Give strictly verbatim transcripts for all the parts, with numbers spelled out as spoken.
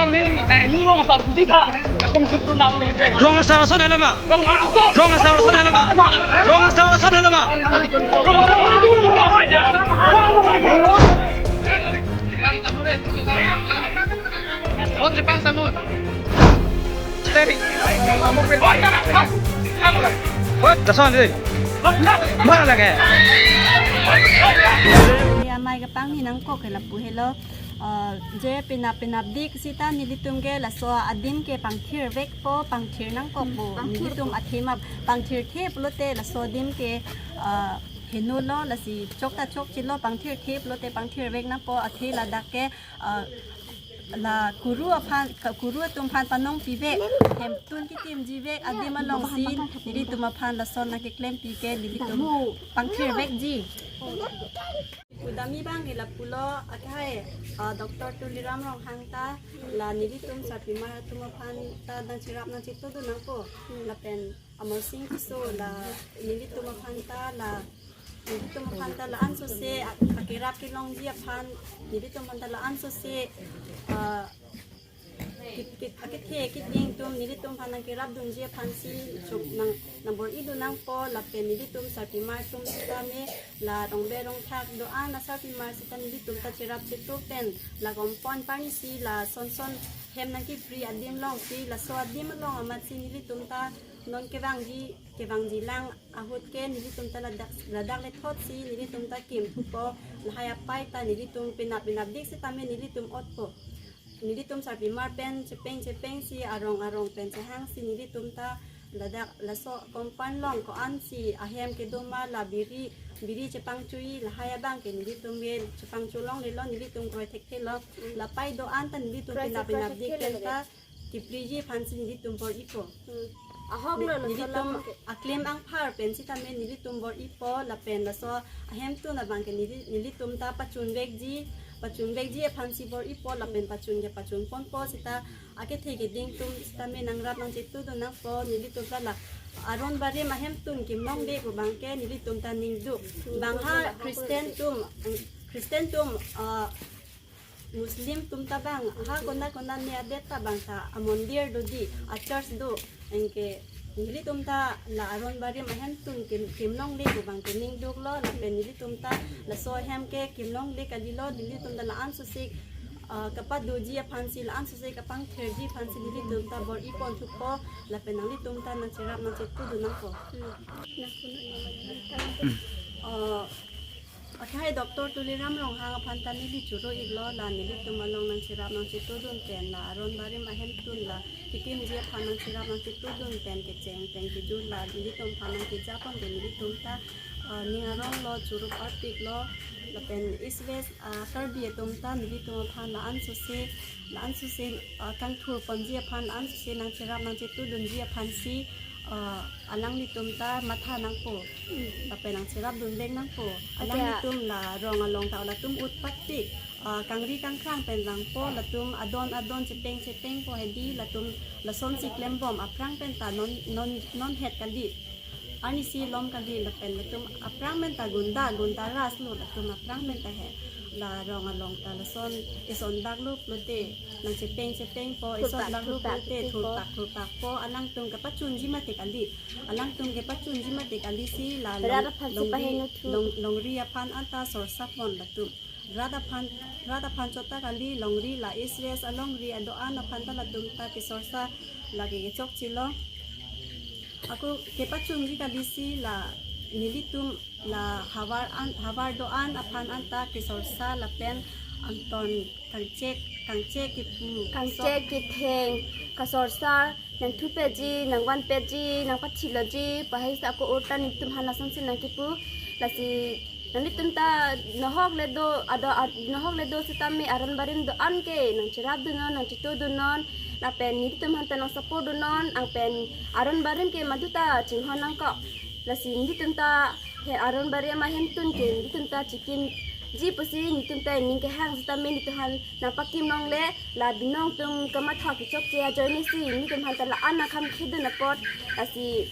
Rong asar ason helama. Rong asar ason helama. Rong asar ason helama. Dason dei. Mana lagi? Amei kapangni nangkok ke lapu helo. Ah, je penap penapdik seta nelitum ke laso adim ke pangthirvekpo, pangthir nangkokpo. Nelitum athema pangthirthe pulote laso adim ke, ah, henolo, lasi chokta chokchelo, pangthirthe pulote pangthirvek nangpo, athe ladak ke, ah, la kuru aphan, ka-, kuru atum aphan panongpivek, hemtun kitimjivek adim alongsi nelitum aphan lason nangkeklempi ke nelitum pangthirvekji. Kudamji abang ke lapulo, akhai, ah, Doctor Tuliram Ronghang ta la nelitum sarpimar atum aphan ta nangcherap nangchetudun nangpo. Lapen Amarsing Tisso la nelitum aphan ta la, nelitum aphan ta la ansose ak-, akerap kelongji aphan, nelitum aphan ta la ansose, ah, kit, kit, akethe akiding atum nelitum aphan nangkerapdunji aphansi chok nang, nangbor-idun nangpo. Lapen nelitum sarpimar atum sitame la rongbe rongthak do-an asarpimar sita nelitum ta cherap chetu pen la kompon parnisi la sonson hem nangkipri adim alongsi, laso adim along amatsi nelitum ta non kevangji, kevangji lang ahut ke nelitum ta ladak, ladak lethotsi nelitum ta kimthupo. Lahai apei ta nelitum penap penapdik sitame nelitum otpo. Nelitum sarpimar pen chepeng chepengsi, arong arong pen chehangsi nelitum ta ladak laso compound along ko-ansi ahem kedo ma, la biri, biri chepangchoi, lahai abang ke nelitum ke chepangcholonglelo, nelitum kroi thekthelo. La apei do-an ta nelitum penap penapdik pen ta kipriji aphansi nelitum bor-ipo. Hmm. Ahok lo, nelitum aklem angphar pen sitame nelitum bor-ipo, lapen laso ahemtun abang ke neli, nelitum ta pachunvekji, pachunvekji aphansi bor-ipo, lapen pachun ke pachunponpo sita akethe akiding atum sitame nangrap nangchetudun nangpo. Nelitum ta la aron barim ahemtun kimlongle pu abang ke nelitum ta ningduk. Bang ha Christian atum, Christian atum, ah, Muslim atum ta bang ha konat konat ne adet ta bang ta amondir do dei, achurch do, anke nelitum ta la aron barim ahemtun kim, kimlongle pu abang ke ningduklo, lapen nelitum ta laso ahem ke kimlongle kalilo, nelitum ta la ansose, ah, kapadoji aphansi, la ansose kapangthirji aphansi nelitum ta bor-iponthupo, lapen nanglitum ta nangcherap nangchetudun nangpo. Hmm. Ah, akhai Doctor Tuliram Ronghang aphan ta neli choro-iklo, la nelitum along nangcherap nangchetudun pen, la aron barim ahemtun la kitimji aphan nangcherap nangchetudun pen kecheng pen kejut la nelitum aphan nangkejapon ke nelitum ta, ah, ning aronglo, choro-arpiklo. Lapen East West, ah, Karbi atum ta nelitum aphan la ansose, la ansose, ah, kangthurponji aphan, la ansose nangcherap nangchetudunji aphansi, ah, alanglitum ta matha nangpo. Lapen nangcherapdunvek nangpo. Alanglitum la rong along ta latum utpatpik, ah, kangri kangkrang pen langpo, latum adon adon chepeng chepengpo hedi, latum lasonsi klembom aphrang pen ta non, non, non het kali. Arnisi lom kali, lapen latum aphrang pen ta gunda, gunda ras lo, latum aphrang pen ta he. La rong along ta lason ison bak lo pulote nangchepeng chepengpo, ison bak lo pulote thurpak thurpakpo, alangtum kapachunji mati kali. Alangtum kapachunji mati kalisi la long, longri, long, longri aphan anta sorsapon latum. Rat aphan, rat aphan chot ta kali, longri la East West alongri ado-an aphan ta latum ta kesorsa lake kechokchelo. Ako kepachunji kalisi la nelitum la havar an, havar do-an aphan anta kesorsa lapen angton kangchek, kangchek ke, hmm, kangchek ketheng, kasorsa, nangthupeji, nangvanpeji, nangpathiloji, pu hai sa ako orta nelitum aphan lasonsi nangkipu. Lasi nanglitum ta nahok le do, ado, ad-, nahok le do sitame aron barim do-an ke nangcherapdunnon, nangchetudunnon, lapen nelitum aphan ta nangsupportdunnon, angpen aron barim ke madu ta chinghon nangkok. Lasi nelitum ta he aron barim ahemtun ke nelitum ta chikimji pusi nelitum ta ning kehang sitame nelitum aphan nangpakimlongle, la binong atum kamatha kechokche ajoinesi nelitum aphan ta la-an nangkhamkhedun apot, lasi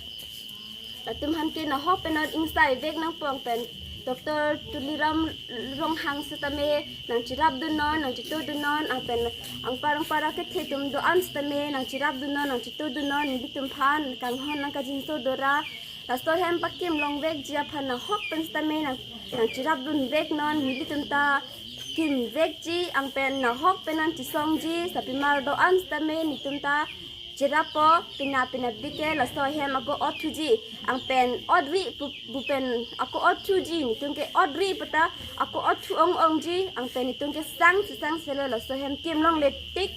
latum aphan ke nahok pen non ingsaivek nangpo, angpen Doctor Tuliram Ronghang sitame nangcherapdunnon, nangchetodunon, lapen anpar anpar akethe atum do-an sitame nangcherapdunnon, nangchetodunon, nelitum aphan kanghon nangkajinso dora. Laso ahem pakim longvekji aphan nahok pen sitame nang, nangcherapdunveknon, nelitum ta kimvekji, lapen nahok pen nangchesongji, sarpimar do-an sitame nelitum ta cherappo, penap penapdik ke laso ahem ako-ot thuji, lapen otri pu, pu pen ako-ot thuji, nelitum ke otri puta ako-ot thu ong-ongji, lapen nelitum ke sang se sang selo. Laso ahem kim longletik,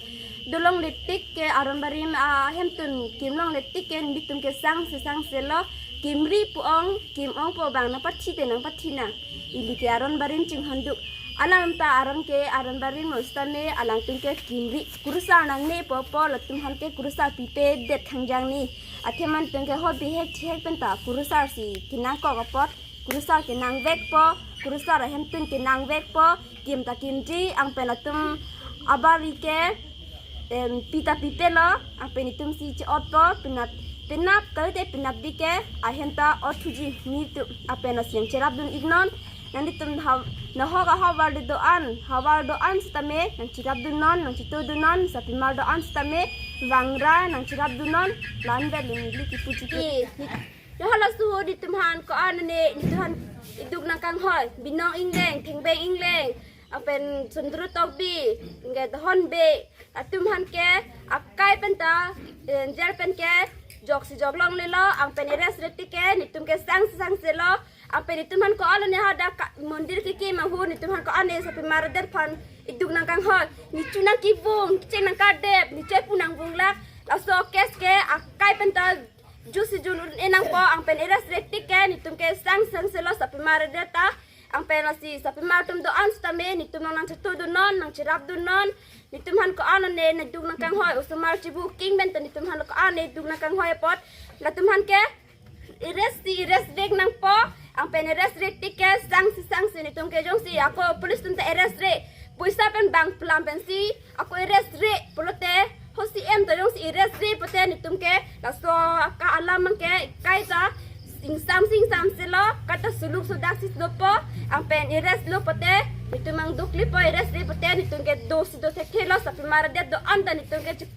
do longletik ke aron barim ahemtun kim longletik ke nelitum ke sang se sang selo. Kimri pu ong, kim ongpo abang nangpathi te nangpathi nang. Ili ke aron barim chinghonduk. Alam ta aron ke aron barim lo sitame alangtum ke kimri. Kurusar nangne pu apot latum aphan ke kurusar pipedet khangjang ni. Athema nelitum ke ho bihek thihek pen ta kurusar si kenangkok apot, kurusar kenangvekpo, kurusar ahemtun kenangvekpo, kim ta kimji, lapen latum abari ke em, pi ta pipelo, lapen nelitum si che-otpo, penap, penap, kalite penapdik ke ahem ta ot thuji nelitum, lapen nangsi nangcherapdun-iknon, nanglitum ha, nahok ahavar do-an, havar do-an sitame nangcherapdunnon, nangchetodunon, sarpimar do-an sitame vangra nangcherapdunnon, la-an vet neli kipuji ke. Ni, ni, ni halaso nelitum aphan ko-an ne, nelitum aphan iduk nangkanghoi, Binong Engleng, Thengbeng Engleng, lapen Sundru Tokbi, nge Dhon Bey, latum aphan ke akai pen ta, eh, jail pen ke jok si jok longlelo, lapen arrest rate ke nelitum ke sang se sang selo, lapen nelitum aphan ko-an ne hadak ka, mondir kekim ahut nelitum aphan ko-an ne sarpimar det aphan iduk nangkanghoi, nechu nangkevung, kecheng nangkardep, nechu epu nangvunglak, laso case ke akai pen ta ju si ju un-e nangpo, lapen arrest rate ke nelitum ke sang sang selo sarpimar det ta, lapen lasi sarpimar atum do-an sitame nelitum nang nangchetodunon, nangcherapdunnon, nelitum aphan ko-an ne iduk nangkanghoi, osomar chibu king pen ta nelitum aphan ko-an ne iduk nangkanghoi apot, latum aphan ke arrest si arrest vek nangpo, lapen arrest rate ke sang se sang se, nelitum ke jongsi ako police atum ta arrest re, poisa pen bang plam pensi ako arrest re pulote, ho C M ta jongsi arrest re pote nelitum ke laso ka alam abang ke kaita ingsam si ingsam selo, kaita suluk sudak si dopo, lapen arrest lo pote nelitum abang duklipo, arrest re pote nelitum ke do si do thekthelo, sarpimar det do-an ta nelitum ke chep,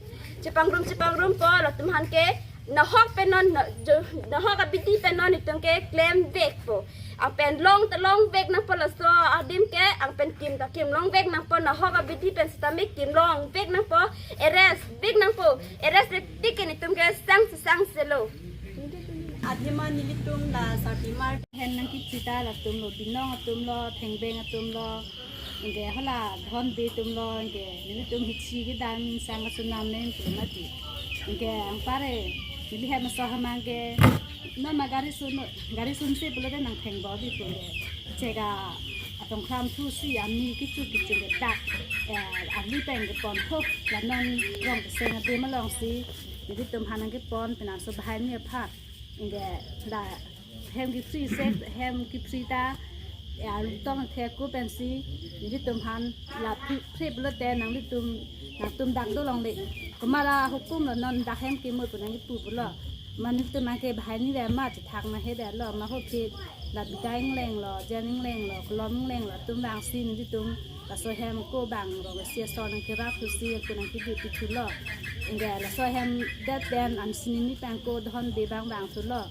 chepangrum chepangrumpo, latum aphan ke nahok pen non, na, jo, nahok abidi pen non nelitum ke klemvekpo. Lapen long ta longvek nangpo laso adim ke, lapen kim ta kim longvek nangpo, nahok abidi pen sitame kim longvek nangpo, arrest vek nangpo, arrest rate ke nelitum ke sang se sang selo. Athema nelitum la sarpimar. Hem nangkechita latum lo, Binong atum lo, Thengbeng atum lo, anke hala Dhon Bey atum lo, anke nelitum hichi kedam sang asunam nen pu mati. Anke anpar neli hem aso hamang ke, non ma gari sun, gari sunse pulote nangtheng bodi pu ke. Chega atongkram thu si ami kechu kechu ke dak, eh, ali peng kepon ho, la non rong keseng ade malong si, nelitum aphan nangkepon, penap so bahai ni aphan. Anke la hem ke free se, hem ke free ta, ya, tong the ko pensi, nelitum aphan la free, free pulote nanglitum, nangtum dak do longle. Komat ahukum lo, non dak hem ke mo pu nangkipu pulo. Amat nelitum abang ke bahai ni le amat chethak nang he detlo, amat ho phi la bidai ingleng lo, jen ingleng lo, kolom ingleng lo, atum vangsi nelitum laso hem ko bang rong si ason nangkerap thusi, ako nangkidi pithulo. Anke laso hem det pen ansi neli pang ko Dhon Bey abang vangthulo.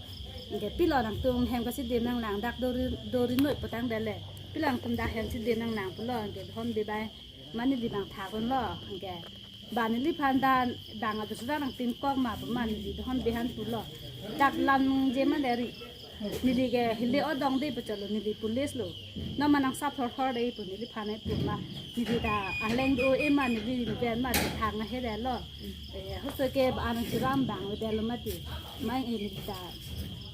Anke pilo nangtum hem kachedem nanglang, dak dori, dori noi potang dele. Pilo nangtum dak hem chedem nanglang pulo, anke Dhon Bey abang, amat neli abang thakdunlo, anke ba neliphan dan bang adusra nangpinkok ma pu amat neli Dhon Bey aphan pulo. Dak lam je ma deri. Neli ke hile odong de pu chalo, neli police lo. Non ma nangsap thor thor de pu neliphan ai pu amat. Neli ta aleng do-e amat, neli ven amat thang ahe detlo. Eh, hoso ke ba nangcheram abang lo detlo mati. Mang e neli ta.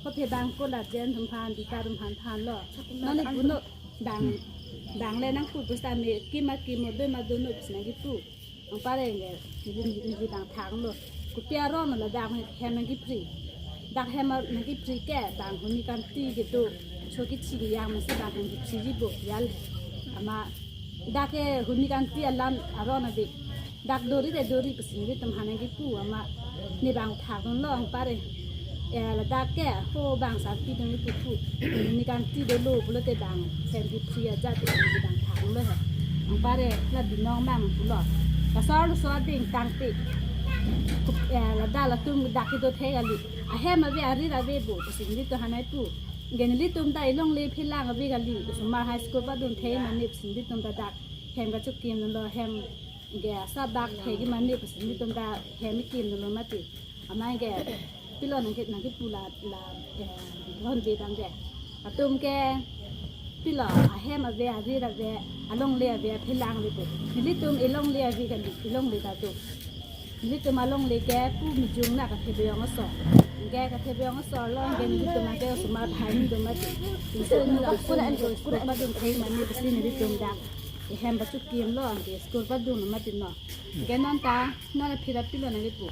Ho phe abang ko la jen atum aphan, Dita atum aphan thanlo. Non ne puno bang, bang le nangpu pusitame kim ma kim, mo do ma do noi pusi nangkipu. Anpar anke neli, neli abang thaklo. Kopi aron lo dak hem nangke-free. Dak hem nangke-free ke bang huni kanti kedo, so kechi keyang masi bang hem ke-free ji bo yal. Amat dak ke huni kanti alam aron ave. Dak dori de dori pusi nelitum aphan nangkipu amat ne abang thakdunlo anpar. Eh, ladak ke ho bang sarpi dun itu pu. Neli kanti dolo pulote bang seventy three aja tu neli bang thang lo he. Anpar ke la binong bang pulo. Kasar lo so ading tangte. Kup, eh, ladak latum dak itu the kali. Ahem ave, arir ave bo, pusi nelitum hanai pu. Anke nelitum ta ilongle phelang ave kali, osomar high school padun the mane pusi nelitum ta dak hem kachekim lo, hem anke asabak the ke mane pusi nelitum ta hem kim lo mati. Amat anke pilo nangke, nangkepu la, la, eh, Dhon Bey abang ke. Latum ke pilo ahem ave, arir ave, alongle ave, aphelang ave pu. Nelitum ilongle ave kali, ilongle ta do. Nelitum alongle ke pu Mijung na Kathe Beyong asor. Anke Kathe Beyong asor lo, anke nelitum anke osomar phai nelitum mati. Tingso nelitum school school padun the mane pusi nelitum dak hem kachekim lo, anke school padun mati no. Anke non ta, non aphi ra pilo nangkepu.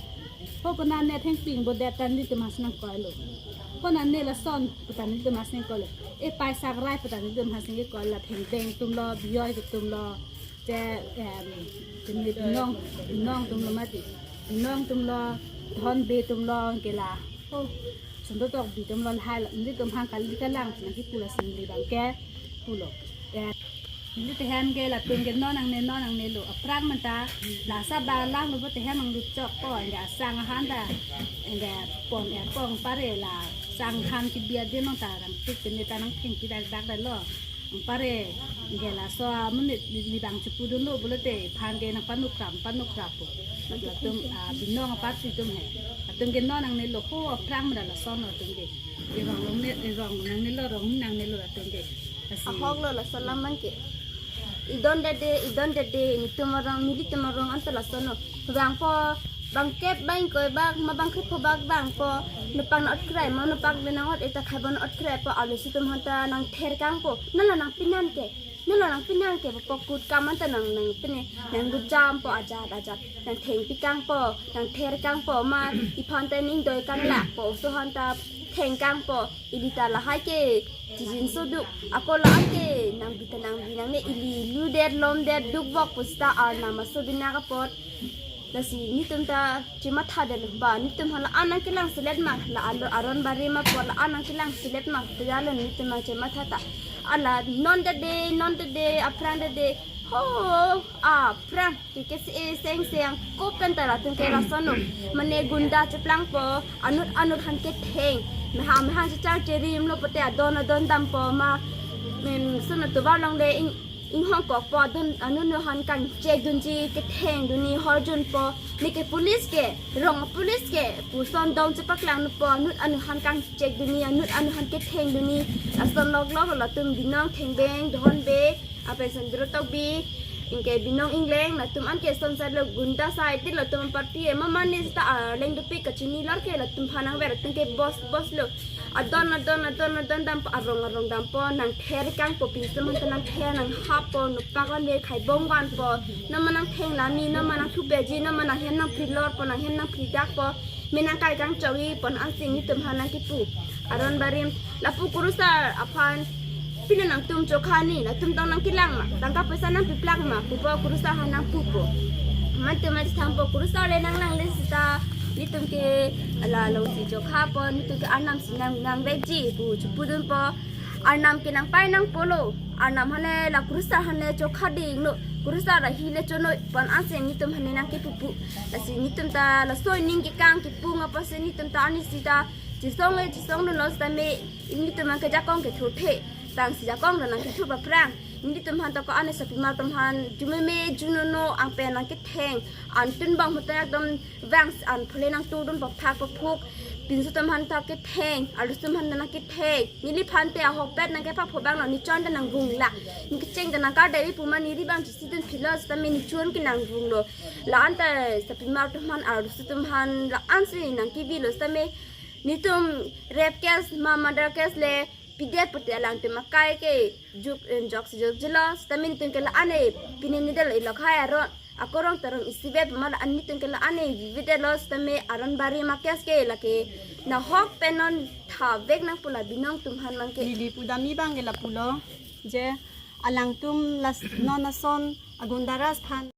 Ho konane thengping bodet ta nelitum hasi nangkoi lo. Konane lason pu ta nelitum hasi nangkoi lo. E paisa krai pu ta nelitum hasi nangkoi lo, la Thengbeng atum lo, Biyoi atum lo. Che, em, che Binong, Binong atum lo mati. Binong atum lo, Dhon Bey atum lo, anke la. Oh, Sundor Tokbi atum lo, lahai lo, nelitum hang kali kalang, nangkepu lasi neli abang ke pulo. Eh, neli tehem ke latum ke non nangne, non nangne lo. Aphrang menta, la asabak lang lo bo tehem ang luchok po, anke asang ahan ta, anke pon, eh, pon pare la sang han kebi adim nang ta rang tik pene ta nangthengpi dakdak lo. Anpar ke, anke laso amonit neli, neli abang chepu dunlo pulote, aphan ke nangpanukram, panukram po. Latum, ah, Binong aparty atum he. Latum ke non nangne lo ho aphrang mera lason lo latum ke. Irong rong ne, irong nangne lo, rong nangne lo latum ke. Lasi ahok lo laso alam abang ke. Idon dede, idon dede, nelitum arong, nelitum arong anta lason lo. Bang po, bang kep bang ingkoi bak, ma bang krepho bak bang po, nupang na otkrai ma, nupang le nang ot eta khai bon otkrai po, arloso atum aphan ta nangther kang po, nala nangpinan ke, nala nangpinan ke, po kut kam anta nang, nang pine, nang gujam po ajat, ajat, nangthengpi kang po, nangther kang po, ma iphan ta ning doi kang la po, oso aphan ta theng kang po, ili ta lahai ke, chijin soduk, ako la ke, nangbi ta nangbi nangne ili ludet, lomdet, dukvok pusita arnam aso binak apot. Lasi nelitum ta chematha det lo ba, nelitum hala an nangkelang selet ma, la alo aron bari ma po la an nangkelang selet ma, tejalo nelitum nangchematha ta. Ala non dede, non dede, aphrang dede, ho, aphrang, ke ke se seng seng, ko pen ta latum ke lason lo. Mane gunda cheplang po, anut anut aphan ketheng. Mehang mehang chechar cherim lo pote adon adon dam po ma, men sun atovar along le ing, inghong kok po, adon anut anut aphan kangchek dunji, ketheng dunji, horjun po. Ne ke police ke, rong police ke, puson dong chepaklang po, anut anut aphan kangchek dunji, anut anut aphan ketheng dunji. Lason lok lok latum Binong Thengbeng, Dhon Bey, apen Sundor Tokbi, anke Binong Engleng, latum anke son sar lo gunda side lo latum party e, ma mane sita, ah, leng dopik kachini lor ke latum aphan nangver latum ke boss, boss lo. Adon, adon, adon, adon dam po, arong, arong dam po, nangther kang po, pinso aphan ta nangther, nanghap po, nupang van ve khai bom van po, non ma nangtheng lami, non ma nangthu peji, non ma nanghem nangphri lor po, nanghem nangphri dak po, me nangkai kangchok-i pon ansi nelitum aphan nangkepu. Aron barim, lapu kurusar aphan, pine nangtum chokha ni, latum tong nangkelang ma, tangka paisa nangpiplak ma, pupo kurusar aphan nangpu po. Mantum ma chethang po kurusar le nanglang le sita, nelitum ke la alongsi chokha po, nelitum ke arnam si nang, nangvekji pu chepu dun po. Arnam ke nangpai nangpo lo. Arnam aphan le la kurusar aphan le chokha ding lo. Kurusar ahi le chonoi pon ansi nelitum aphan le nangkepu pu. Lasi nelitum ta laso aning kekang kepung apotsi nelitum ta ani sita chisong le chisong dunlo sitame nelitum nangkejakong kethurthe. Tangsi jakong lo nangkethur aphrang, nelitum aphan ta ko-an sapimar atum aphan jumeme junono angpen nangketheng. Antun bang hutan ekdom vang an phule nangtudun paphak paphuk. Pinso atum aphan ta ketheng, arloso atum aphan ta nangketheng. Neliphan te ahokpet nangkephapho abang lo, nelichon ta nangvung la. Neli kecheng ta nangkardevi pu ma neli bang chisi dun philo sitame nelichon ke nangvung lo. La-an ta sapimar atum aphan, arloso atum aphan, la-ansi nangkebi lo sitame nelitum rape case ma murder case le pidet pote alangtum akai ke juk, eh, joksi jokjilo, sitame nelitum ke la-an e, pine nidel ilok hai aron, ako rong ta rong isivet ma la-an nelitum ke la-an e, vividelo sitame aron barim a-case ke lake nahok pen non thavek nangpo la Binong atum aphan abang ke. Neli pudam abang ke lapulo, je alangtum las non ason agunda raj aphan